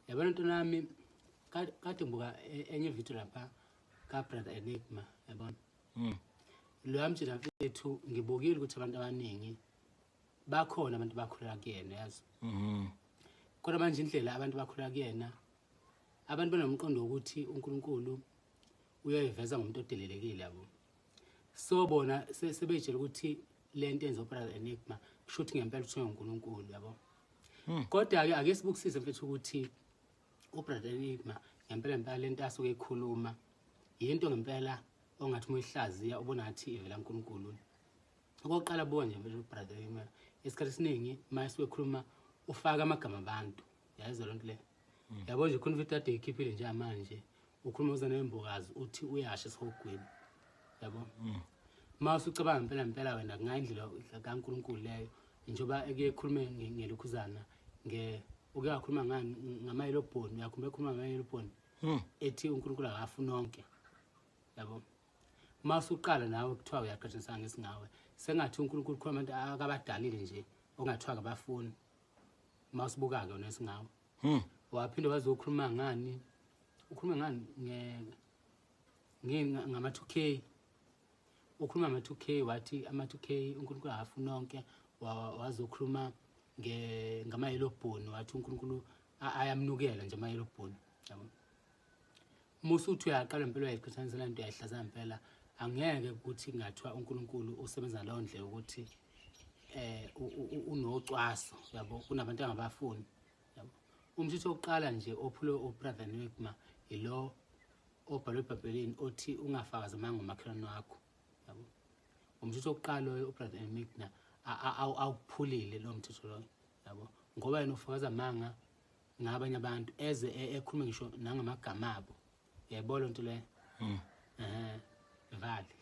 Yabona ntwana yami, kade ngibuka enye video lapha ka-Brother Enigma, yabona. Loya mjita mfethu, ngibukile ukuthi abantu abaningi bakhona, abantu bakholelwa kuyena, yazi. Kodwa manje indlela abantu bakholelwa kuyena, abantu banomqondo wokuthi uNkulunkulu uyoyiveza ngomuntu odelelekile, yabo. So bona sebeyitshela ukuthi le nto enziwa uBrother Enigma kusho ukuthi ngempela uthunywe uNkulunkulu, yabo. Kodwa-ke ake sibukisise mfethu ukuthi uBrother Enigma ngempela ngempela le nto asuke ekhuluma yinto ngempela ongathi uma uyihlaziya ubona ngathi ivela kuNkulunkulu. Okokuqala, buka nje mfethu, uBrother Enigma isikhathi esiningi uma esuke ekhuluma ufaka amagama abantu, yayizwa loo nto le, yabo nje. Khona ividiyo ade ikhiphile njengamanje, ukhuluma uza nembokazi, uthi uyasha esihogweni, yabo. Uma usucabanga ngempela ngempela wena, kungayindlela kaNkulunkulu leyo, njengoba eke ekhulume ngelokhuzana uke wakhuluma ngani, ngama-yellowbone, uyakhumbula ekhuluma ngama-yellowbone, ethi uNkulunkulu akafuni onke, yabo. Uma usuqala nawe kuthiwa uyaqhathanisa ngesingawe, sengathi uNkulunkulu khona abantu akabadalile nje okungathiwa akabafuni. Uma usibuka-ke wena esingawe, waphinde wazokhuluma ngani, ukhuluma ngani, ngama-2K, ukhuluma ngama-2K, wathi ama-2K uNkulunkulu akafuni onke. Wazokhuluma ngama-yellow bone, wathi uNkulunkulu ayamnukela nje ama-yellow bone, yabo. Uma usuthi uyaqala impela uyayiqhathanisa le nto, uyayihlaza ngempela, angeke ukuthi kungathiwa uNkulunkulu usebenza ngaleyo ndlela ukuthi unocwaso, yabo, kunabantu angabafuni, yabo. Umthetho wokuqala nje ophulwe uBrother Enigma yilo obhalwe eBhayibhelini othi ungafakazi amanga ngomakhelwane wakho, yabo. Umthetho wokuqala loyo uBrother Enigma awuphulile lo mthetho loyo, yabo, ngoba yena ufakaza amanga ngabanye abantu, eze ekhulume ngisho nangamagama abo, yayibona loo nto leyo. Vale.